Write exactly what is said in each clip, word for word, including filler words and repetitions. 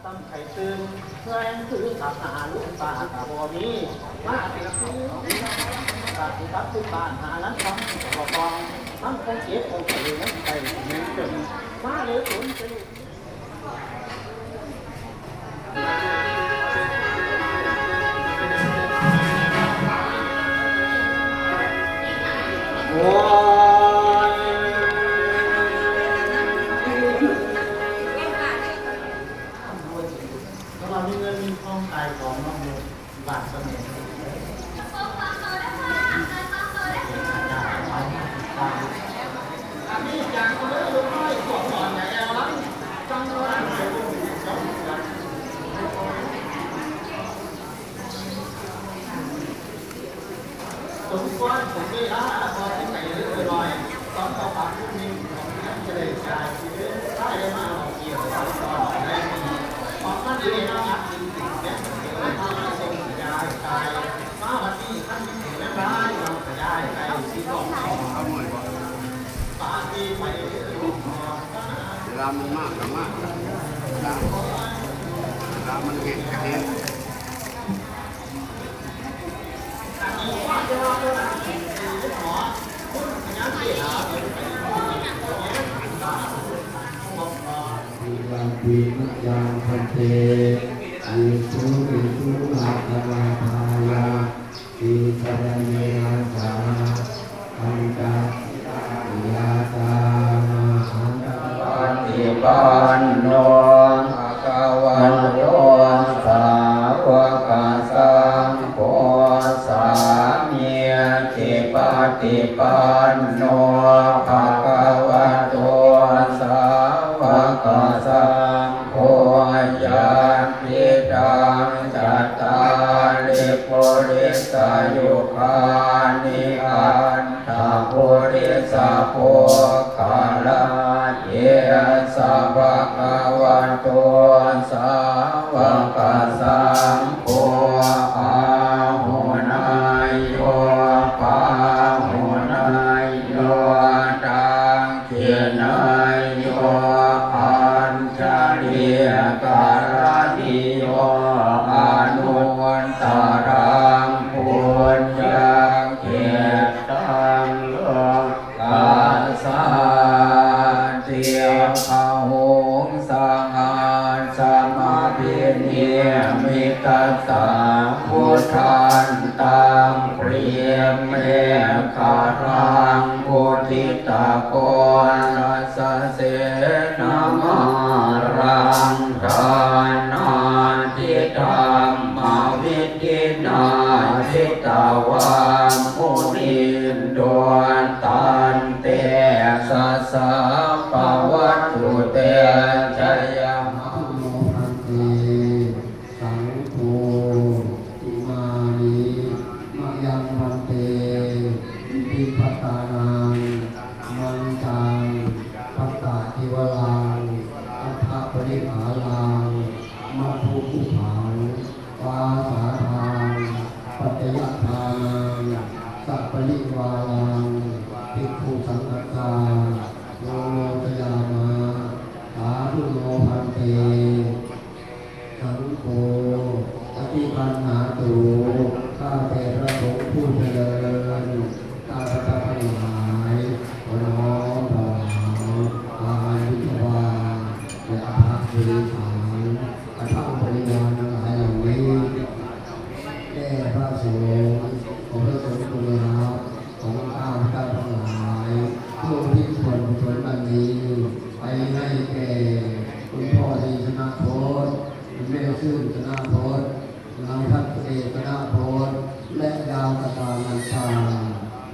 ตั้งไข่ตื่นเพื่อให้คือตัดหาลูกตาตาบ่มีมาเป็นคือตัดตัดคือบ้านหานั้นทำบ่ต้องทั้งคงเก็บคงถือนั้นไปเงินจนมาเลยสนใจ โอ้ย ถ้าเรามีเงินมีทองขายของเนาะ บาทเสมอ สมควรผมเวลาพอที่ไหนเรียบร้อยตอนเขาปากผู้หนึ่งของที่จะได้จ่ายที่เรื่องได้มาเอาเกี่ยวกับตอนแรกนี้เพราะมันเองนะครับจริงๆเนี่ยเดี๋ยวเราต้องส่งย้ายไปมาวันนี้ท่านที่ถึงแล้วได้เราจะย้ายไปที่ห้องนอนปาร์ตี้ไปที่ห้องนอน เวลามันมากก็มาก เวลา เวลามันเห็นก็เห็น Tilampi mayyaṃ bhante, issū issū āganāthāya, tisaraṇena saha, pañca sikkhāni yācāma. Paṭipanno bhagavato sāvakasaṅgho, sāmīcipaṭipanno bhagavato sāvakasaṅgho, yadidaṃ cattāri purisayugāni aṭ ṭha purisapuggalā, esa bhagavato sāvakasaṅgho, āhuneyyo pāhuneyyo dakkhiṇeyyo añjalikaraṇīyo, anuttaraṃ puññakkhettaṃ lo kassāti. Bāhuṃ sahassamabhinimmitasāvudhantaṃ, grīmekhalaṃ uditaghorasasenamāraṃ, dānādidhammavi dhinā jitavā munindo, tantejasā bhavatu te jayamaṅ. Bhante, saṅgho, imāni mayaṃ bhante, piṇḍapātānaṃ mañcaṃ, pattacīvaraṃ, aṭṭhaparihāraṃ, matthukuṭṭhaṃ, vāsāṭhānaṃ, paccayadānaṃ, saparivāraṃ, bhikkhusaṅghassa, nūnojayāma. Sādhu no bhante. Saṅgho paṭiggaṇhātu. ข้าแต่พระสงฆ์ผู้เจริญ ข้าพเจ้าทั้งหลายขอน้อมถวายทานบิณฑบาตและอาหารเสริญ กระทั่งบริวารทั้งหลายเหล่านี้ แด่พระสงฆ์ ขอพระสงฆ์จงรับของข้าพเจ้าทั้งหลาย เพื่ออุทิศส่วนกุศลอันนี้ ไปให้แก่คุณพ่อดีชนะพจน์ คุณแม่ซื่นชนะพจน์ นายทัศเดชชนะพจน์ และดาวกตานันทา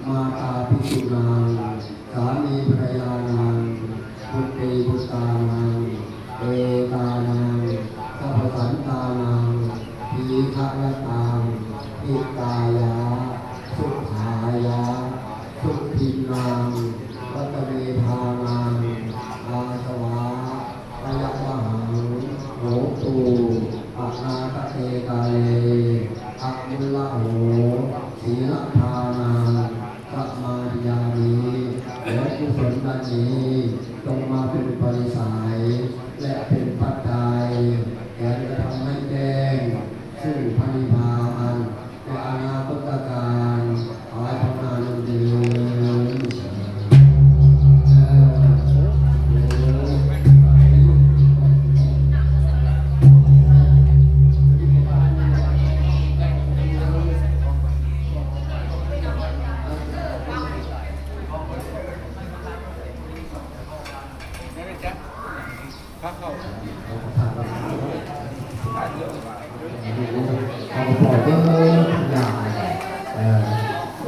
มาตาภิกขุนัง สามีภรรยานัง บุตรีบุตรานัง เอตานัง สัพพสันตานัง ทีฆะยะตัง หิตายะ สุขายะ สุขินนัง รัตเมธานัง อาสวะ พยะวะหัง โหตุ อนาคเตกาเล อะมุลละโห สีลทานัง สมาดิยามิ ขอกุศลนั้นนี้ จงมาเป็นปริสาย และเป็นปัจจัย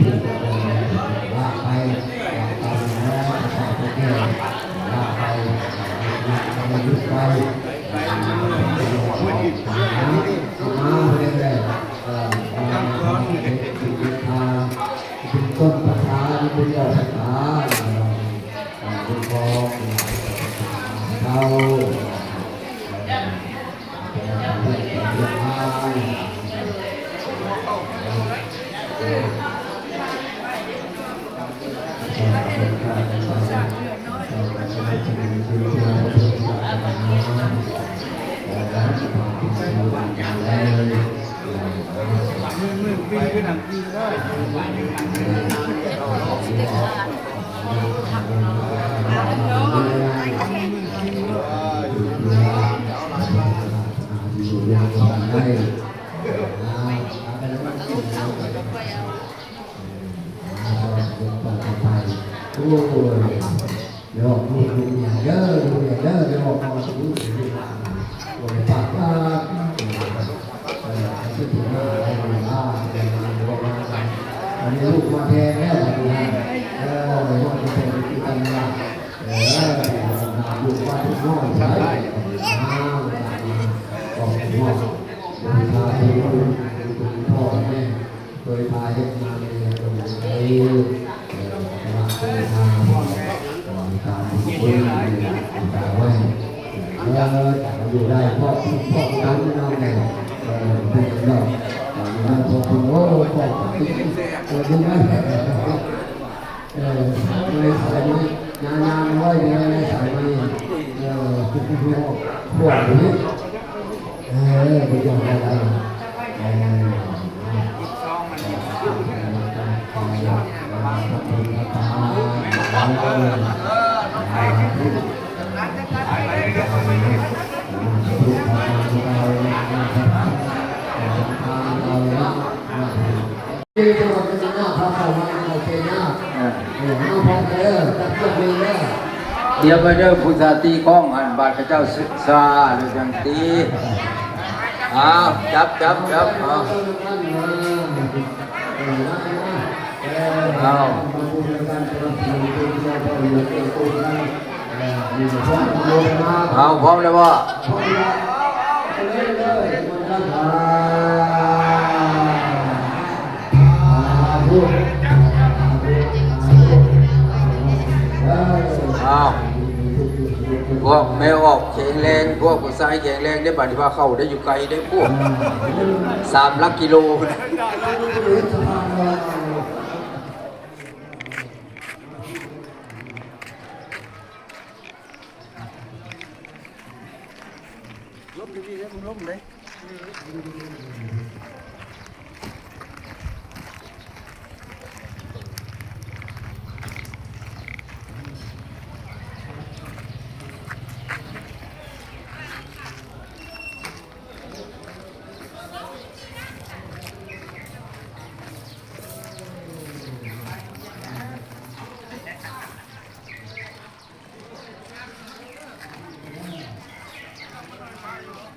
ผู้ก็ได้ละไปตามนั้นแล้วก็แก้ละไปหยุดไปมาเรื่อยๆเอ่อมาเป็นต้นภาษาเป็นเจ้าภาษาเป็นพ่อเป็นภาษาเท่า โอ้ย เดี๋ยวออกลูกลูกเมียเด้อ ลูกเมียเด้อ เดี๋ยวออกมาลูกลูกหลาน โอ้ย ปากปาก เออ ที่ถึงหน้าอะไรมาล่ะ เดี๋ยวมาดูมา อันนี้ลูกมาแทนแล้ว วันนี้ เออ ลูกมาแทนที่กันนะ เออ ลูกมาทุกน้อง ใช่ อ้าว ขอบคุณมาก เดี๋ยวพาไปดู ดูพ่อแม่ เคยพาเฮ็ดมาเลยตรงนี้เออเออพระเคยพาเออตามที่เออตามไว้เออแต่เราอยู่ได้พ่อพ่อตามที่น้องไงเออเป็นดอกเอออยู่ได้พ่อพ่อโอ้พ่อเออดูไหมเออในสายนี้งานงานร้อยเดียวในสายนี้เออพวกนี้เออไปยอมอะไรเออ เดี๋ยวไปเด้อผู้สาตีกล้องหันบาดพระเจ้าศึกษาหรือจังตีอ้าวจับจับจับเอา เอาเอาพร้อมแล้วบ่เอาพวกแม่ออกแข็งแรง พวกผู้ชายแข็งแรงได้บัดนี้พาเข้าได้อยู่ไกลได้พวกสามหลักกิโล ล้มดีๆเด้อ มึงล้มเลย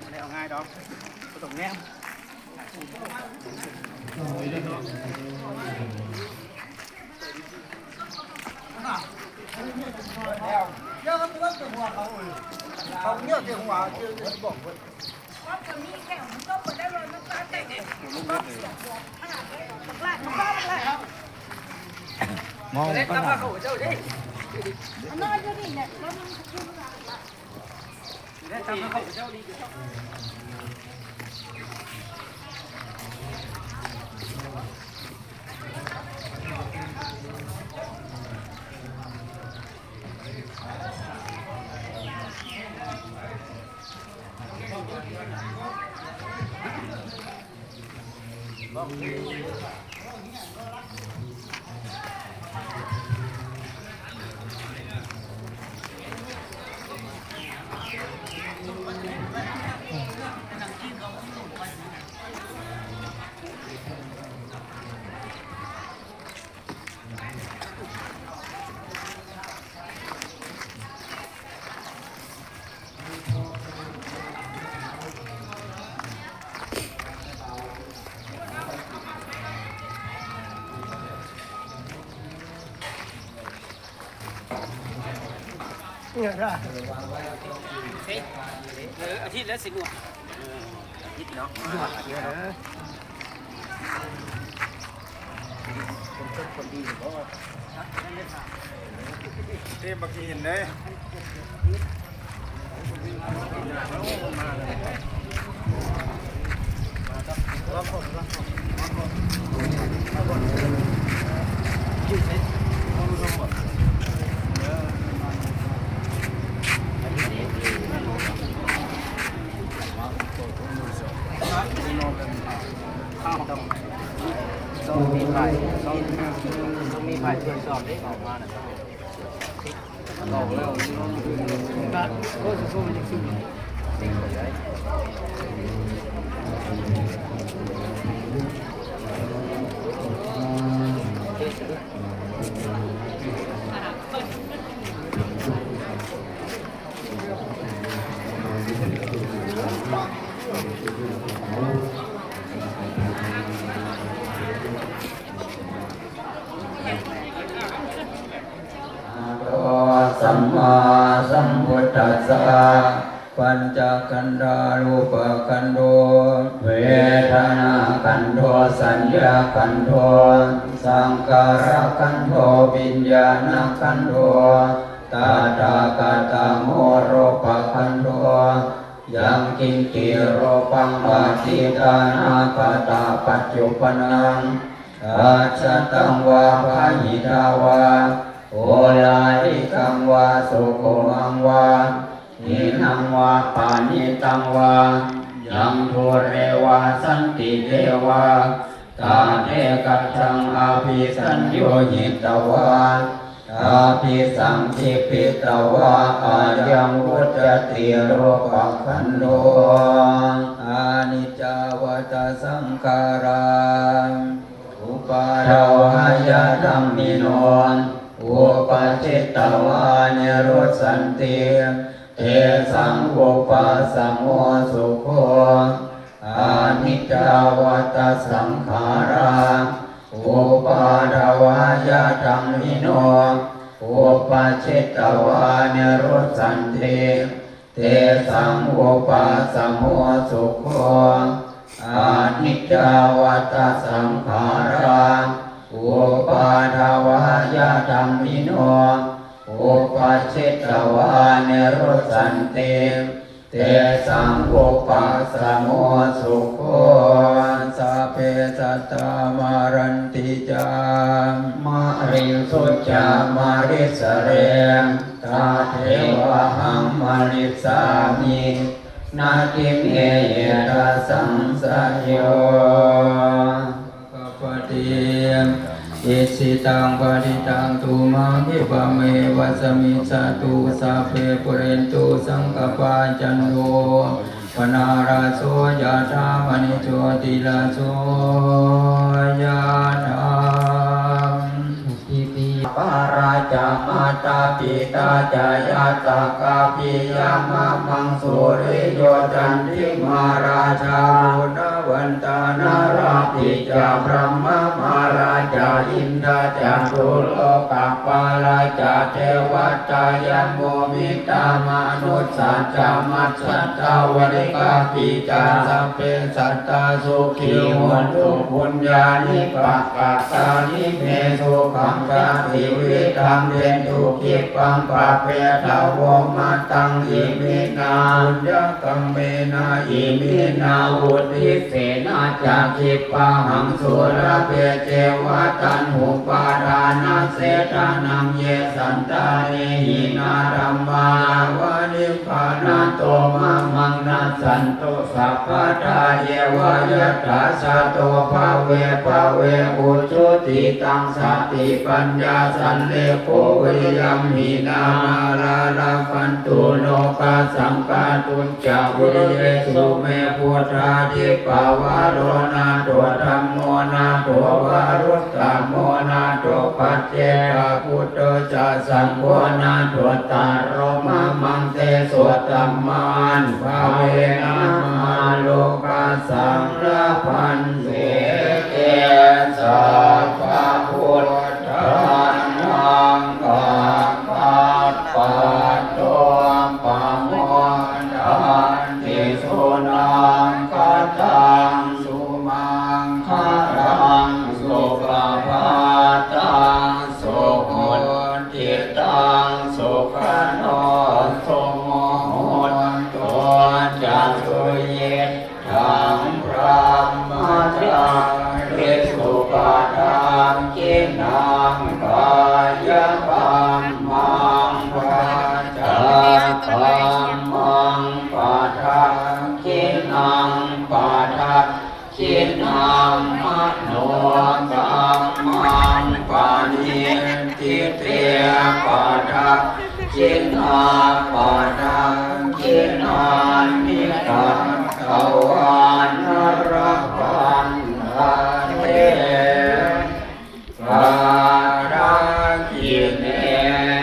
บ่ได้เอาง่ายดอก บ่ต้องแนม เดี๋ยวเขาตัวหัวเขา เขาเนี่ยเจ้าหัว เจ้า เจ้าบอกเพิ่น มองไปข้างหลัง นั่งกินเขา เออ อาทิตย์ละสิหนวด เออ อาทิตย์เนาะ เต็มบักหินเลย ต้องมีถ่าย ต้อง ต้องมีถ่ายตรวจสอบได้ออกมานะ ออกแล้ว ก็จะสู้มันยังสู้ สัมมาสัมพุทธัสสะ ปัญจขันธารูปขันโธ เวทนาขันโธ สัญญาขันโธ สังขารขันโธ วิญญาณขันโธ ตถาคตโมรูปขันโธ ยังกินจิรูปังอดีตานาคตาปัจจุปนัง อัจฉตังวาปะหิตาวา โอลาลิกังวาสุขุมังวา หินังวาปานิตังวา ยังทุเรวาสันติเทวา ตาเทกัจจังอภิสัญโยหิตวา อภิสังคิปิตวา อายังวุจจติรูปขันโธ อานิจจาวัตสังขารา อุปาทวายะธัมมิโน อุปาจิตวานิรุสสันติ เตสังอุปาสโมสุโข อานิจจาวัตสังขารา อุปาทวายะธัมมิโน อุปาจิตวานิรุสสันติ เตสังอุปาสโมสุโข อานิจจาวัตสังขารา อุปาทวายะธัมมิโน อุปาจิตวานิรุสสันติ เตสังอุปาสโมสุโข สัพเพสัตตามารันติจา มาริงสุจามาริสเร ตาเทวะหังมาริสามิ นาทิเมเยทาสังสโย ปะเท อิชิตังปะทิตังตุมหังคิปะเมวะสมิชฌาตุ สัพเพปุเรนตุสังกปปา จันโทปะนาระโสยะถามะนิโชติระโสยะถา ปาราจามาตาปิตาจายาตากาปิยามะมังสุริโยจันทิมาราชา วันตานาราปิจาพรหมมาราจาอินทาจาตุโลกปาราจาเทวตายโมมิตามนุสสาจามัสสตาวริกาปิจาสัพเพสัตตาสุขีโหนตุปุญญานิปกาตานิเมสุขังชาติวิทังเดนตุกิปปังปะเปทาโวมาตังอิมินาปุญญา กรรมเมนะอิมินาวุติเสนะจะคิปปะหังสุรเปเจวะตัณหุปาทานะเสตานังเยสันตาเนหินาธัมมายาวะนิพพานาโตมะมังนัสสันตุสัพพะทาเยวะยัตถาสะโตภะเวภะเวอุจุติตังสติปัญญาสันเลโขวิริยัมหินามาลาลาภันตุโนกาสังกาตุ จาวิริเยสุเมพุทธาธิปาวาโรนาโถธัมโมนาโถวารุตตโมนาโถปัจเจกพุทโธจะสังโฆนาโถตาโรมะมังเตโสตัมมานุภาเวนะมาโลกาสังลพันเสเตสัพพะพุทธานังกัปปะปะโต สัง พรหมจาริสุ ปะทักขิณัง กายกรรมัง วาจากรรมัง ปะทักขิณัง ปะทักขิณัง มโนกรรมัง ปะณิ ทิเต ปะทักขิณา ปะทักขิณานิ กัตตวานะ ละพันทะเต ปะทักขิเณ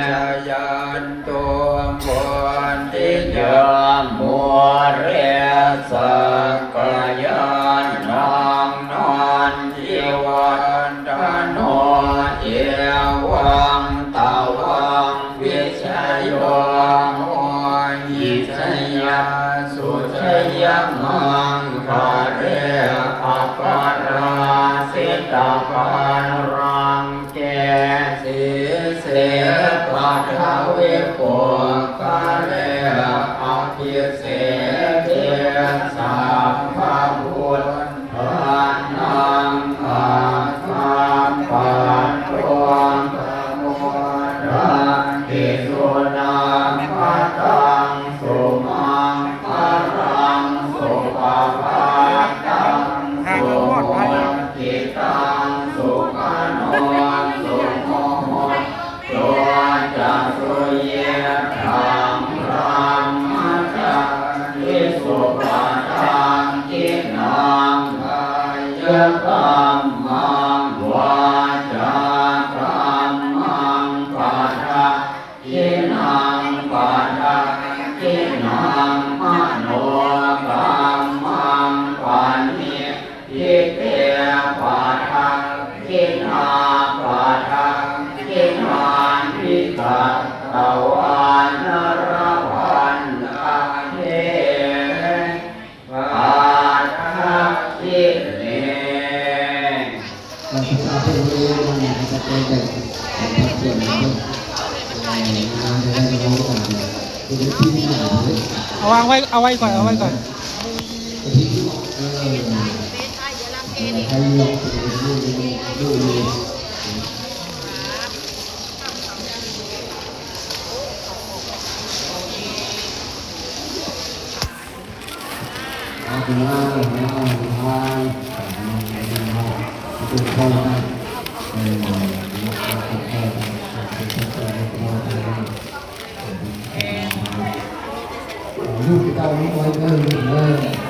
จะยันตุ โพธิยา มูเล สักกายานัง นันทิวัฒโน เอวังตวัง วิชโย โหหิ จยสสุ จยมังคะเล อัปปะราจิตะ ปาลังเก สีเส ปะทวิปุคคะเล อภิเสเก สัพพะพุทธ ทานัง อาคาปัตโต ปะโมทันติ สุนาคตัง สุมังคลัง สุปะภาตัง สุหุกขิตัง สุขโน สุโม โต จะสุเยทัง พรหมจาริสุ ปะทักขิณัง กายกรรมัง วาจากรรมัง ปะทักขิณัง ปะทักขิณัง มโนกรรมัง ปะณิ ทิเต ปะทักขิณา ปะทักขิณานิ กัตตวานะ ละพันทะเต ปะทักขิเณ เราจะทราบเรื่องนี้ว่ามันจะเป็นแบบของพระสงฆ์นะครับ เอ่องานจะได้ร้องก่อน เอาวางไว้ เอาไว้ก่อน เอาไว้ก่อน ลูกเต้าลูกน้อยเด้อลูกเด้อ